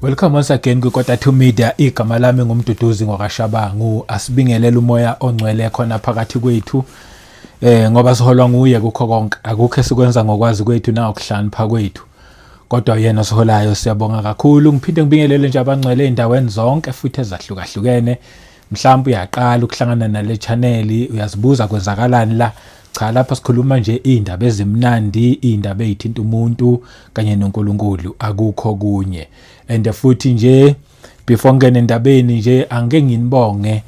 Welcome once again kwiKota 2 Media. Igama lami nguMduduzi ngwakaShabangu. Asibingelele umoya ongcwele khona phakathi kwethu. Ngoba siholwa nguye kukho konke. Akukho esikwenza ngokwazi kwethu nangokuhlakanipha kwethu. Kodwa uyena osiholayo, siyabonga kakhulu. Ngiphinde ngibingelele nje abangcwele ezindaweni zonke futhi ezahlukahlukene. Mhlawumbe uyaqala ukuhlangana nale channel, uyazibuza kwenzakalani la. Cha, lapha sikhuluma nje izindaba ezimnandi, izindaba ezithinta umuntu kanye noNkulunkulu, akukho kunye. And futhi nje before ngene endabeni nje angike nginibonge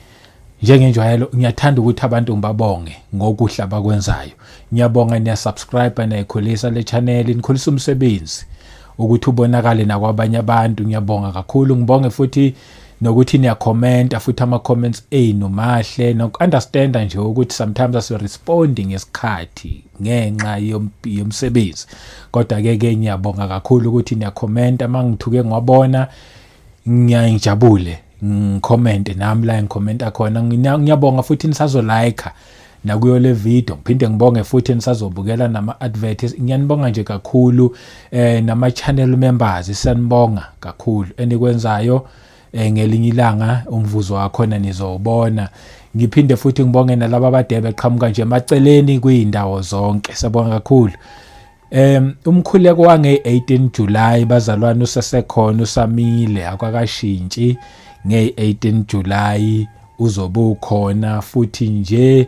njengenjwayelo, ngiyathanda ukuthi abantu ngibabonge ngokuhle abakwenzayo. Ngiyabonga, niya-subscribe, niyayikhulisa le channel, nikhulisa umsebenzi ukuthi ubonakale nakwabanye abantu. Ngiyabonga kakhulu. Ngibonge futhi nokuthi niyakhomenta futhi, ama-comments enu mahle, noku-understanda nje ukuthi sometimes asirespondi ngesikhathi ngenxa yomsebenzi, kodwa-ke ke ngiyabonga kakhulu ukuthi niyakhomenta. Uma ngithuke ngiwabona ngiyaye ngijabule, ngikhomente nami la engikhomenta khona. Ngiyabonga futhi nisazo-like nakuyo le video. Ngiphinde ngibonge futhi nisazobukela nama-advert. Ngiyanibonga nje kakhulu, nama-channel members, siyanibonga kakhulu enikwenzayo. Ngelinye ilanga umvuzo wakhona nizowubona. Ngiphinde futhi ngibonge nalabo abade beqhamuka nje emaceleni kuyindawo zonke, siyabonga kakhulu. Umkhuleko wange-18 July, bazalwane, usesekhona, usamile, akwakashintshi. Nge-18 July uzobe ukhona futhi nje.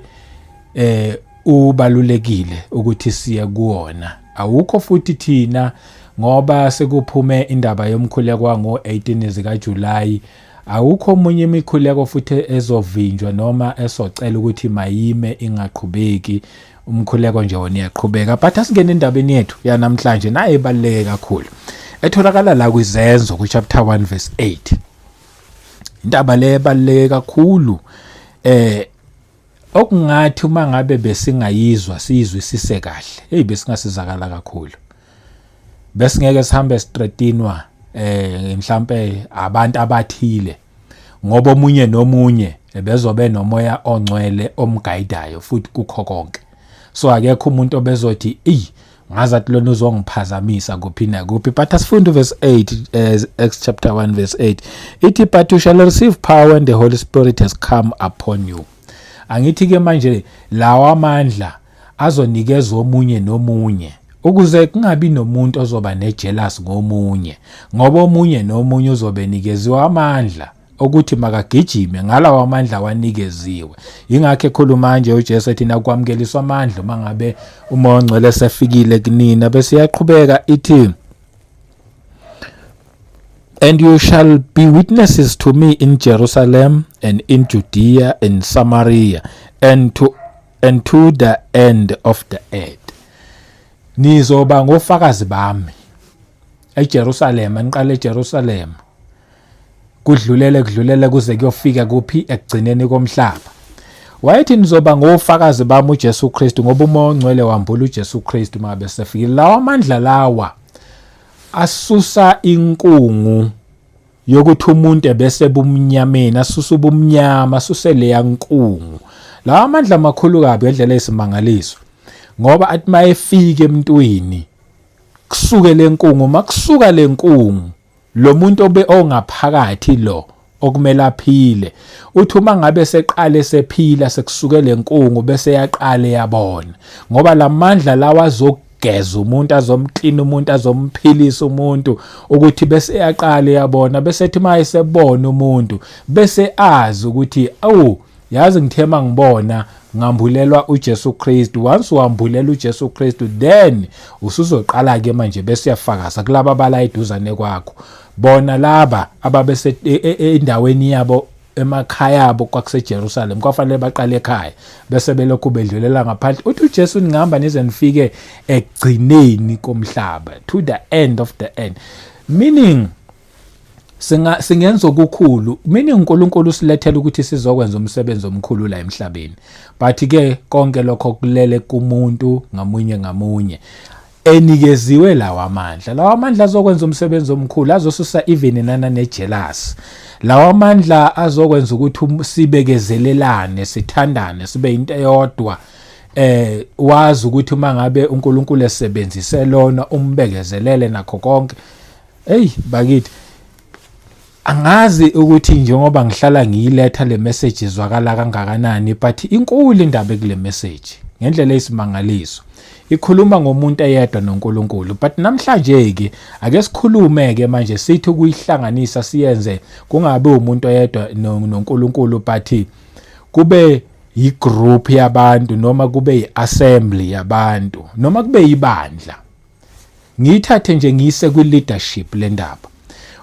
Ubalulekile ukuthi siye kuwona. Awukho futhi thina ngoba sekuphume indaba yomkhuleko wango-18 zika July, awukho omunye imikhuleko futhi ezovinjwa noma esocela ukuthi mayime ingaqhubeki. Umkhuleko nje wona uyaqhubeka, but asingene endabeni yethu yanamhlanje, naye ibaluleke kakhulu, etholakala la kwiZenzo ku-chapter 1 verse 8. Indaba le ebaluleke kakhulu, okungathi uma ngabe besingayizwa siyizwisise kahle, hey, besingasizakala kakhulu, besingeke sihambe sitretinwa mhlambe abantu abathile, ngoba omunye nomunye bezobe nomoya ongcwele omguidayo futhi kukho konke. So akekho umuntu obezothi, "Ey, ngazathi lona uzongiphazamisa kuphi nakuphi." But asifunde verse 8, Acts chapter 1 verse 8. Ithi, "But you shall receive power when the Holy Spirit has come upon you." Angithi ke manje lawa amandla azonikezwa omunye nomunye ukuze kungabi nomuntu ozoba nejealous ngomunye, ngoba omunye nomunye uzobe nikeziwe amandla ukuthi makagijime ngalawa amandla wanikeziwe. Ingakho ekhuluma nje uJesu ethi nakwamukeliswa amandla uma ngabe umoya ongcwele sefikile kunina. Bese iyaqhubeka ithi, "And you shall be witnesses to me in Jerusalem and in Judea and Samaria and to the end of the earth." Nizoba ngofakazi bami eJerusalem, niqale eJerusalem, kudlulele kudlulele kuze kuyofika kuphi? Ekugcineni komhlaba. Wayethi nizoba ngofakazi bami uJesu Kristu, ngoba umoya ongcwele wambula uJesu Kristu mabe sefikile. Lawa amandla lawa asusa inkungu yokuthi umuntu ebese bumnyameni, asusa ubumnyama, asuse leya nkungu. Lawa amandla makhulu kabi ngendlela eyisimangaliso, ngoba athi mayefika emntwini kusuke lenkungu. Makusuka lenkungu, lo muntu obe ongaphakathi lo okumele aphile, uthi uma ngabe seqale sephila, sekusuke lenkungu, bese yaqale yabona, ngoba lamandla lawa azogeza umuntu, azomklina umuntu, azomphilisa umuntu, ukuthi bese yaqale yabona. Bese ethi maye sebona umuntu, bese azi ukuthi, awu, yazi ngithema ngibona ngambulelwa uJesu Kristu. Once wambulela uJesu Kristu, then usuzoqala ke manje bese uyafakaza kulaba abala eduzane kwakho, bona laba ababese endaweni yabo emakhaya abo kwakuseJerusalem. Kwafanele baqale ekhaya bese belokhu bedlulela ngaphandle. Uthi uJesu ningahamba nize nifike ekugcineni komhlaba, to the end of the end, meaning singenza okukhulu, meaning uNkulunkulu usilethela ukuthi sizokwenza umsebenzi omkhulu la emhlabeni. But ke konke lokho kulele kumuntu ngamunye ngamunye enikeziwe lawa amandla. Lawa amandla azokwenza umsebenzi omkhulu, azosusa even nana nejealous. Lawa amandla azokwenza ukuthi sibekezelelane, sithandane, sibe into eyodwa. Wazi ukuthi uma ngabe uNkulunkulu esebenzise lona, umbekezelele nakho konke. Hey bakithi, Angazi ukuthi njengoba ngihlala ngiyiletha le message izwakala kangakanani, but inkulu indaba ekule message ngendlela eyisimangaliso. Ikhuluma ngomuntu eyedwa noNkulunkulu, but namhlanje ke ake sikhulume ke manje sithi ukuyihlanganisa siyenze kungabi umuntu oyedwa noNkulunkulu, but kube yigroup yabantu noma kube yi-assembly yabantu noma kube yibandla. Ngiyithathe nje ngiyise kwi-leadership le ndaba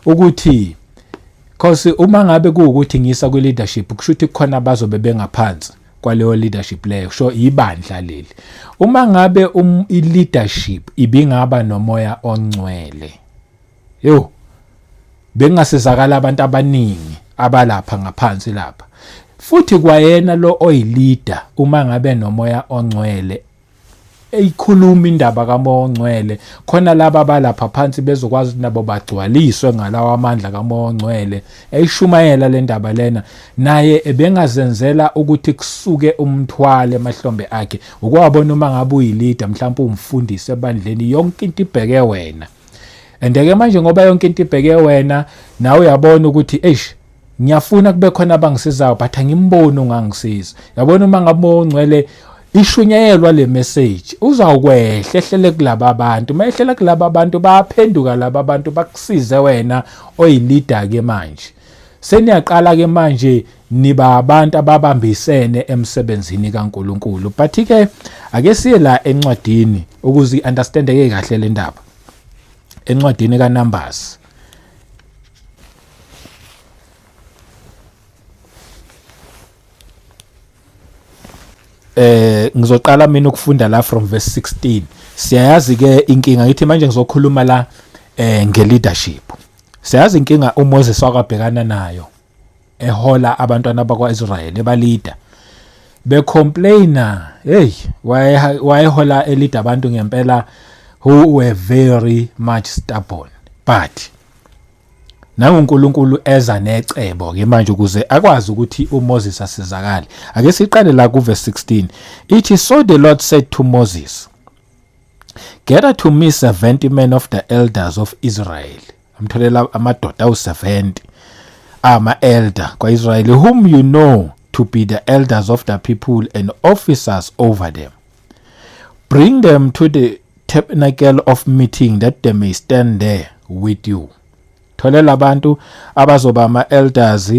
ukuthi cause uma ngabe kuwukuthi ngiyisa kwi-leadership kusho ukuthi kukhona abazobe bengaphansi kwaleyo leadership leyo, kusho ibandla leli. Uma ngabe i-leadership ibingaba nomoya ongcwele, yo, bengasizakala abantu abaningi abalapha ngaphansi lapha. Futhi kwayena lo oyi-leader uma ngabe nomoya ongcwele eyikhuluma indaba kaMoya oNgcwele, khona laba abalapha phansi bezokwazi ukuthi nabo bagcwaliswe ngalawa amandla kaMoya oNgcwele. Eyishumayela le ndaba lena, naye ebengazenzela ukuthi kusuke umthwalo emahlombe akhe. Ukwabona uma ngabe uyilida, mhlawumbe uwumfundisi ebandleni, yonke into ibheke wena. And-ke manje ngoba yonke into ibheke wena, nawe uyabona ukuthi eish, ngiyafuna kube khona abangisizayo, but angimboni ongangisiza. Yabona uma ngabe ongcwele ishunyayelwa le message, uzawukwehla ehlele kulaba abantu. Uma ehlela kulaba abantu, bayaphenduka laba bantu bakusize wena oyileader ke manje. Seniyaqala ke manje niba abantu ababambisene emsebenzini kaNkuluNkulu. But ke ake siye la encwadini ukuze i-understandeke kahle le ndaba. Encwadini kaNumbers. Ngizoqala mina ukufunda la from verse 16. Siyayazi ke inkinga, ngithi manje ngizokhuluma la nge-leadership. Siyazi inkinga uMoses wakabhekana nayo ehola abantwana bakwaIsrael, ebalida becomplaina. Hey, wayehola elida abantu ngempela who were very much stubborn, but nanguNkulunkulu eza necebo ke manje ukuze akwazi ukuthi uMoses asizakale. Ake siqale la ku verse 16. Ithi, so the Lord said to Moses, gather to me 70 men of the elders of Israel. Amtholela amadoda awu-70 ama-elder kwa-Israel, whom you know to be the elders of the people and officers over them. Bring them to the tabernacle of meeting that they may stand there with you. Tholela abantu abazoba ama-elders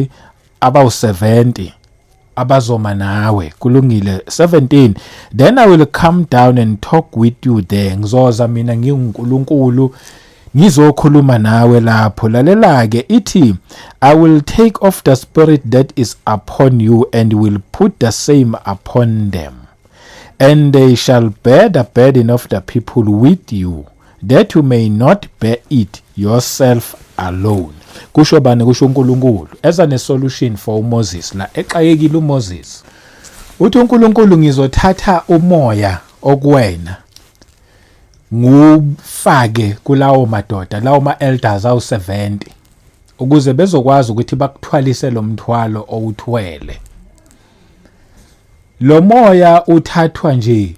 abawu-70 abazoma nawe. Kulungile. 17 Then I will come down and talk with you there. Ngizoza mina nginguNkulunkulu ngizokhuluma nawe lapho. Lalela ke, ithi, I will take off the spirit that is upon you and will put the same upon them, and they shall bear the burden of the people with you, that you may not bear it yourself alone. Kusho bani? Kusho uNkulunkulu eza ne solution for uMoses la exakekile uMoses. Uthi uNkulunkulu, ngizothatha umoya okuwena ngufake kulawo madoda, lawo ma elders awu70, ukuze bezokwazi ukuthi bakuthwalise lo mthwalo owuthwele. Lo moya uthathwa nje,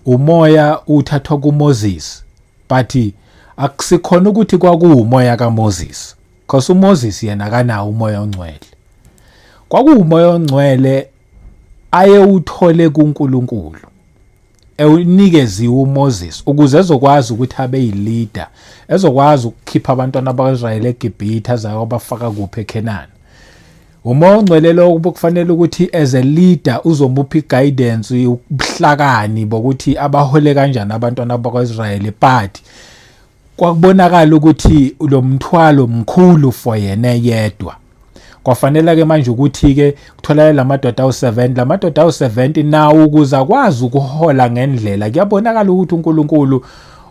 umoya uthathwa kuMoses, but akusikhona ukuthi kwakuwumoya kaMoses, because uMoses yena akanawo umoya ongcwele. Kwakuwumoya ongcwele ayewuthole kuNkulunkulu, ewunikeziwe uMoses ukuze ezokwazi ukuthi abe yileader, ezokwazi ukukhipha abantwana bakwaIsrayeli eGibhithe azayobafaka kuphi, eKhenani. Umoya ongcwele lo kufanele ukuthi as a leader uzomupha i-guidance, ubuhlakani bokuthi abahole kanjani abantwana bakwaIsrayeli, but kwakubonakala ukuthi lo mthwalo mkhulu for yena yedwa. Kwafanele ke manje ukuthi ke kutholakale lamadoda awu70, lamadoda awu70 nawo ukuze akwazi ukuhola ngendlela. Kuyabonakala ukuthi uNkulunkulu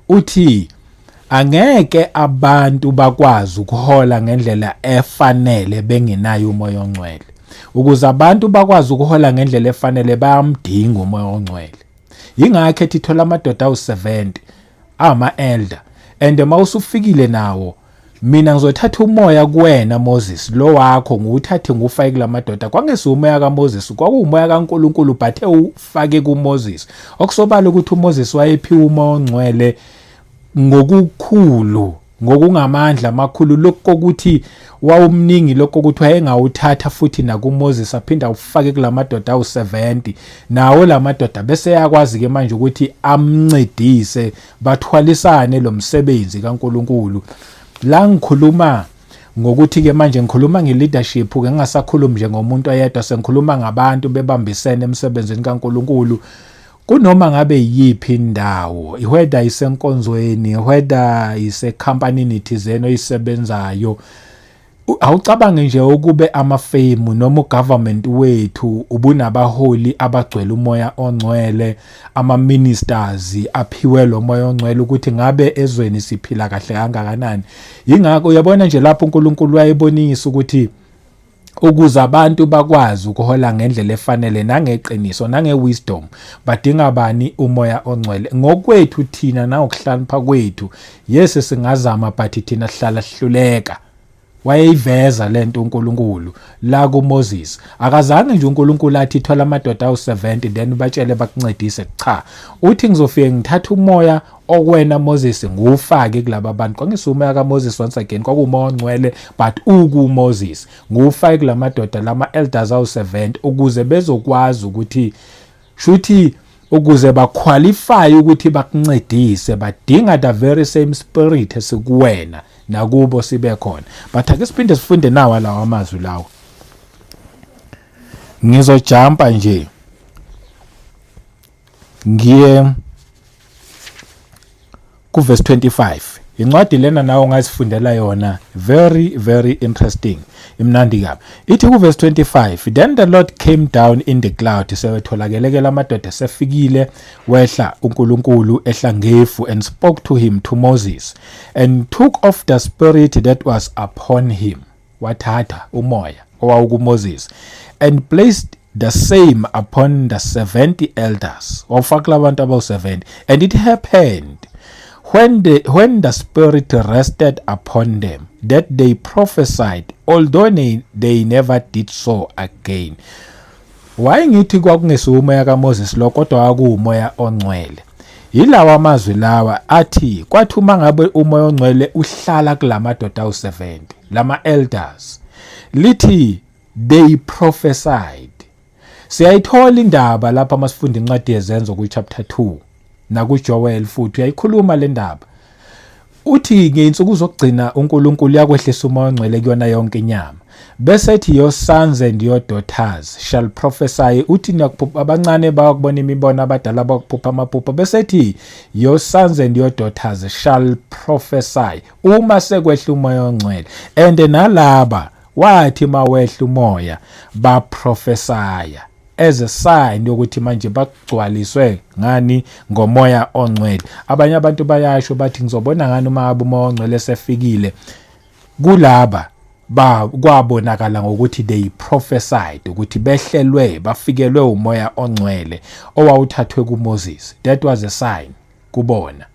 uthi angeke abantu bakwazi ukuhola ngendlela efanele bengenayo umoya ongcwele. Ukuze abantu bakwazi ukuhola ngendlela efanele bayamdinga umoya ongcwele. Yingakho ethi thola amadoda awu70 ama-elder, and uma usufikile nawo, mina ngizothatha umoya kuwena Moses lo wakho ngiwuthathe ngiwufake kulamadoda. Kwangesiwo umoya kaMoses, kwakuwumoya kaNkulunkulu but ewufake kuMoses. Okusobala ukuthi uMoses wayephiwe umoya ongcwele ngokukhulu. Ngokungamandla amakhulu lokhu kokuthi wawumningi, lokho kokuthi wayengawuthatha futhi nakuMoses aphinde awufake kulamadoda awu-70, nawo lamadoda bese yakwazi ke manje ukuthi amncedise, bathwalisane lo msebenzi kaNkuluNkulu. La ngikhuluma ngokuthi ke manje ngikhuluma nge-leadership ke, ngingasakhulumi nje ngomuntu oyedwa, sengikhuluma ngabantu bebambisene emsebenzini kaNkuluNkulu. Kunoma ngabe yiphi indawo, whether isenkonzweni, whether isekhampanini thizeni oyisebenzayo, awucabange nje ukube amafemu noma ugovernment wethu ubunabaholi abagcwele umoya ongcwele, ama-ministers aphiwe lo moya ongcwele, ukuthi ngabe ezweni siphila kahle kangakanani. Yingakho uyabona nje lapho uNkulunkulu wayebonisa ukuthi ukuze abantu bakwazi ukuhola ngendlela efanele nangeqiniso nange-wisdom, badinga bani? Umoya ongcwele. Ngokwethu thina nangokuhlakanipha kwethu, yes, singazama, but thina sihlala sihluleka. Wayeyiveza lento uNkulunkulu la kuMoses. Akazange nje uNkulunkulu athi thola amadoda awu70 then batshele bakuncedise. Cha, uthi ngizofike ngithatha umoya okwena Moses ngiwufake kulaba bantu. Kwangisumoya kaMoses, once again kwakuumoya ongcwele, but uku Moses, ngiwufake kulamadoda lama elders awu70 ukuze bezokwazi ukuthi shuthi ukuze baqualify ukuthi bakuncedise, badinga the very same spirit esikuwena nakubo sibe khona. But ake siphinde sifunde nawa lawa amazwi lawo. Ngizojumpa nje ngiye kuverse 25. Incwadi lena nawe ungazifundela yona, very very interesting, imnandi kabi. Ithi kuverse 25, "Then the Lord came down in the cloud." Sewetholakele ke lamadoda, sefikile, wehla uNkulunkulu ehla ngefu, "and spoke to him," to Moses, "and took of the spirit that was upon him," wathatha umoya owawukuMoses, "and placed the same upon the 70 elders," wawufaka labantu abawu-70. "And it happened when the spirit rested upon them that they prophesied, although they never did so again." Why ngithi kwakungesiwo umoya kaMoses lo, kodwa kwakuwumoya ongcwele? Yilawa amazwi lawa athi kwathi uma ngabe umoya ongcwele uhlala kulamadoda awu-70, lama elders, lithi they prophesied. Siyayithola indaba lapha masifunda incwadi yeZenzo ku-chapter 2, nakuJoel futhi uyayikhuluma le ndaba. Uthi ngey'nsuku zokugcina uNkulunkulu uyakwehlisa umoya ongcwele kuyona yonke inyama, bese ethi your sons and your daughters shall prophesy. Uthi niyakuphupha, abancane bayakubona imibono, abadala bakuphupha amaphupho. Bese ethi your sons and your daughters shall prophesy uma sekwehla umoya ongcwele. And nalaba wathi mawehla umoya baprophesaya as a sign yokuthi manje bagcwaliswe ngani? Ngomoya ongcwele. Abanye abantu bayasho bathi ngizobona ngani uma ngabe umoya ongcwele sefikile kulaba? Ba kwabonakala ngokuthi they prophesied, ukuthi behlelwe, bafikelwe umoya ongcwele owawuthathwe kuMoses. That was a sign kubona.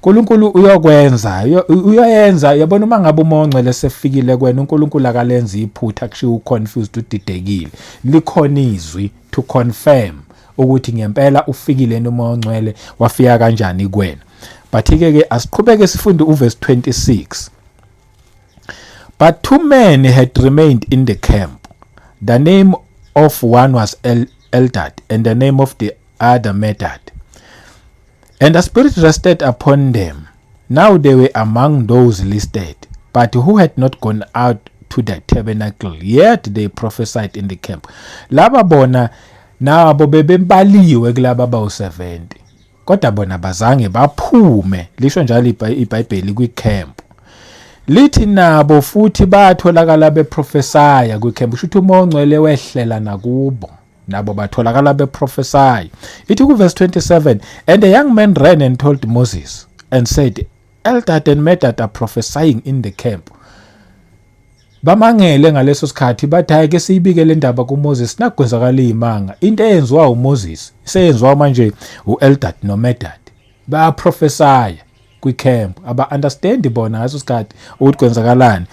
uNkulunkulu uyokwenza, uyoyenza. Yabona, uma ngabe umoya ongcwele sefikile kwena, uNkulunkulu akalenza iphutha kushiya uconfused, udidekile. Likhona izwi to confirm ukuthi ngempela ufikile umoya ongcwele, wafika kanjani kuwena. But ke ke asiqhubeke sifunde uverse 26. "But two men had remained in the camp. The name of one was Eldad, and the name of the other Medad. And the Spirit rested upon them. Now they were among those listed, but who had not gone out to the tabernacle, yet they prophesied in the camp." Laba bona nabo bebebaliwe kulaba bawu-70, kodwa bona bazange baphume, lisho njalo iBhayibheli kwi-camp. Lithi nabo futhi batholakala beprophesaya kwicamp, kusho ukuthi umoya ongcwele wehlela nakubo, nabo batholakala beprophesaya. Ithi kuverse 27, "And a young man ran and told Moses and said, 'Eldad and Medad are prophesying in the camp.'" Bamangele ngaleso sikhathi, bathi hayi ke siyibike le ndaba kuMoses, nakwenzakala izimanga. Into eyenziwa uMoses seyenziwa manje uEldad noMedad, bayaprophesaya kwicamp. Aba understand bona ngaso sikhathi ukuthi kwenzakalani.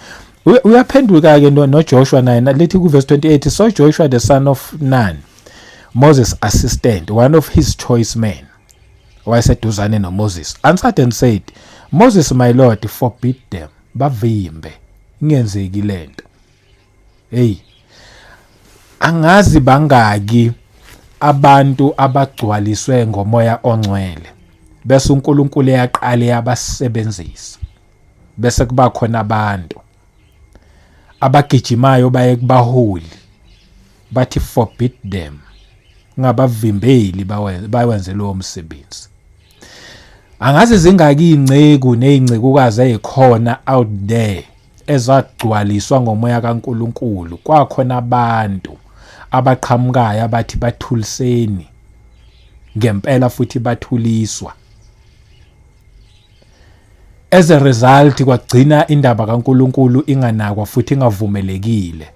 Uyaphenduka ke noJoshua naye, lithi kuverse 28, "So Joshua the son of Nun, Moses' assistant, one of his choice men," wayeseduzane noMoses, "answered and said, Moses, my lord, forbid them, bavimbe ingenzeki lento. Hey, angazi bangaki abantu abagcwaliswe ngomoya ongcwele bese uNkulunkulu eyaqala yabasebenzisa, bese kuba khona abantu abagijimayo baye kubaholi bathi forbid them, ungabavimbeli bawenze lowo msebenzi. Angazi zingaki iy'nceku ney'ncekukazi ey'khona out there ezagcwaliswa ngomoya kaNkulunkulu, kwakhona abantu abaqhamukayo abathi bathuliseni ngempela futhi bathuliswa. As a result kwagcina indaba kaNkulunkulu inganakwa futhi ingavumelekile,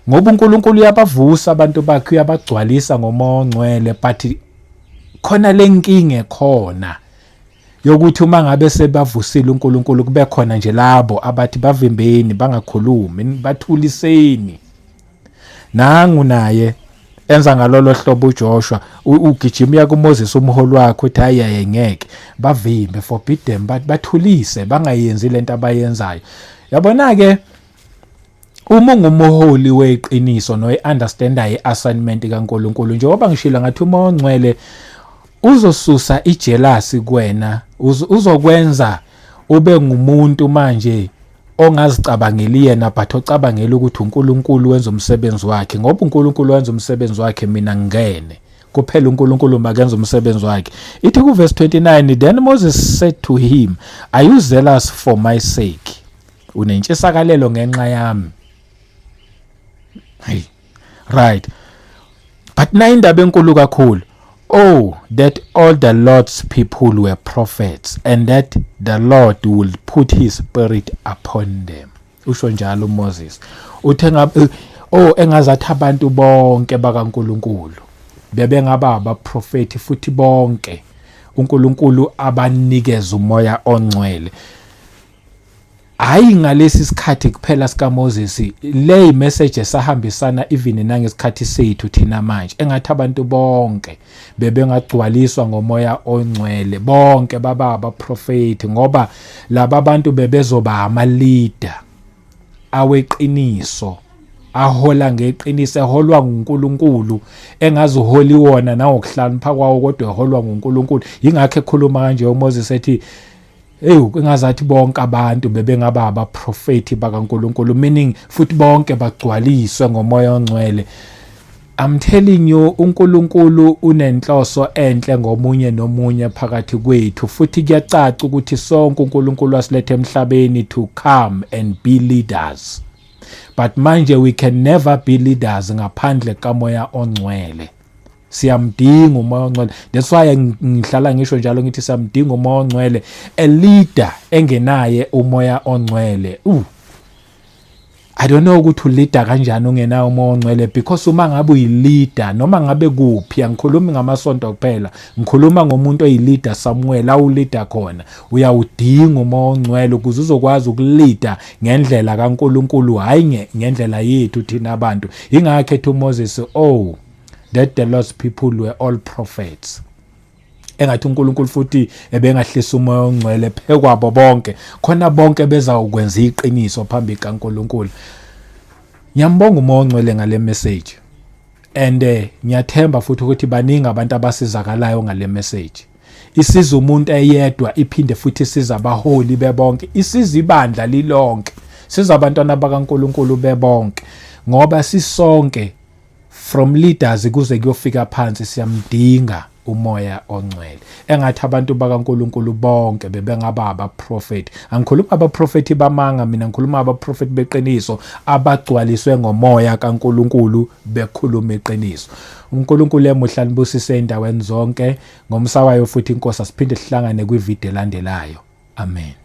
ngoba uNkulunkulu uyabavusa abantu bakhe, uyabagcwalisa ngomoya ongcwele, but khona lenkinga ekhona yokuthi uma ngabe sebavusile uNkulunkulu kube khona nje labo abathi bavimbeni, bangakhulumi, bathuliseni. Nangu naye enza ngalolo hlobo uJoshua, ugijima uya kuMoses umholi wakhe, uthi hayi hayi ngeke, bavimbe, forbid them, bathulise, bangayenzi lento abayenzayo. Yabona ke, uma ungumholi weqiniso noyi-understandayo i-assignment kaNkulunkulu, njengoba ngishilo ngathi uma ongcwele uzosusa ijealousy kuwena, uzokwenza ube ngumuntu manje ongazicabangeli yena but ocabangela ukuthi uNkulunkulu wenza umsebenzi wakhe, ngoba uNkulunkulu wenza umsebenzi wakhe, mina ngene kuphela, uNkulunkulu makenza umsebenzi wakhe. Ithi ku verse 29, "Then Moses said to him, 'Are you zealous for my sake?' Unentshisakalelo ngenxa yami?" Hey, right, but na indaba enkulu kakhulu. "Oh, that all the Lord's people were prophets and that the Lord will put his spirit upon them." Usho njalo uMoses, uthe ngabe, oh, engazathi abantu bonke bakaNkuluNkulu bebengaba abaprofeti futhi bonke uNkulunkulu abanikeza umoya ongcwele. Hayi ngalesi sikhathi kuphela sika Moses, le message esahambisana even nangesikhathi sethu thina manje. Engathi abantu bonke bebengagcwaliswa ngomoya ongcwele, bonke baba abaprofeti, ngoba laba bantu bebezoba ama leader aweqiniso, ahola ngeqiniso, eholwa nguNkulunkulu, engazuholi wona nangokuhlakanipha kwawo, kodwa eholwa nguNkulunkulu. Ingakho ekhuluma kanje uMoses, ethi hey, engazathi bonke abantu bebengaba abaprofeti bakaNkulunkulu, meaning futhi bonke bagcwaliswe ngomoya ongcwele. I'm telling you, uNkulunkulu unenhloso enhle ngomunye nomunye phakathi kwethu, futhi kuyacaca ukuthi sonke uNkulunkulu wasiletha emhlabeni to come and be leaders, but manje we can never be leaders ngaphandle kamoya ongcwele. Siyamdinga umoya ongcwele. That's why ngihlala ngisho njalo ngithi siyamdinga umoya ongcwele. A leader engenaye umoya ongcwele, I don't know ukuthi uleader kanjani ungenawo umoya ongcwele, because uma ngabe uyileader noma ngabe kuphi, angikhulumi ngamasonto kuphela, ngikhuluma ngomuntu oyileader somewhere la uleader khona, uyawudinga umoya ongcwele ukuze uzokwazi ukuleader ngendlela kaNkuluNkulu, hayi ngendlela yethu thina abantu. Ingakho ethi uMoses, "Oh, that the Lord's people were all prophets." Engathi uNkulunkulu futhi ebengahlisa umoya ongcwele phekwabo bonke, khona bonke bezawukwenza iqiniso phambi kaNkulunkulu. Ngiyambonga umoya ongcwele ngale message, and ngiyathemba futhi ukuthi baningi abantu abasizakalayo ngale message. Isiza umuntu eyedwa, iphinde futhi isiza abaholi bebonke, isiza ibandla lilonke, siza abantwana bakaNkulunkulu bebonke, ngoba sisonke from leaders kuze kuyofika phansi siyamdinga umoya ongcwele. Engathi abantu bakaNkuluNkulu bonke bebengaba abaprofeti. Angikhuluma abaprofeti bamanga mina, ngikhuluma abaprofeti beqiniso abagcwaliswe ngomoya kaNkuluNkulu, bekhuluma iqiniso. UNkulunkulu emuhla nibusise endaweni zonke ngomsa wayo futhi inkosi. Asiphinde sihlangane kwivideo elandelayo. Amen.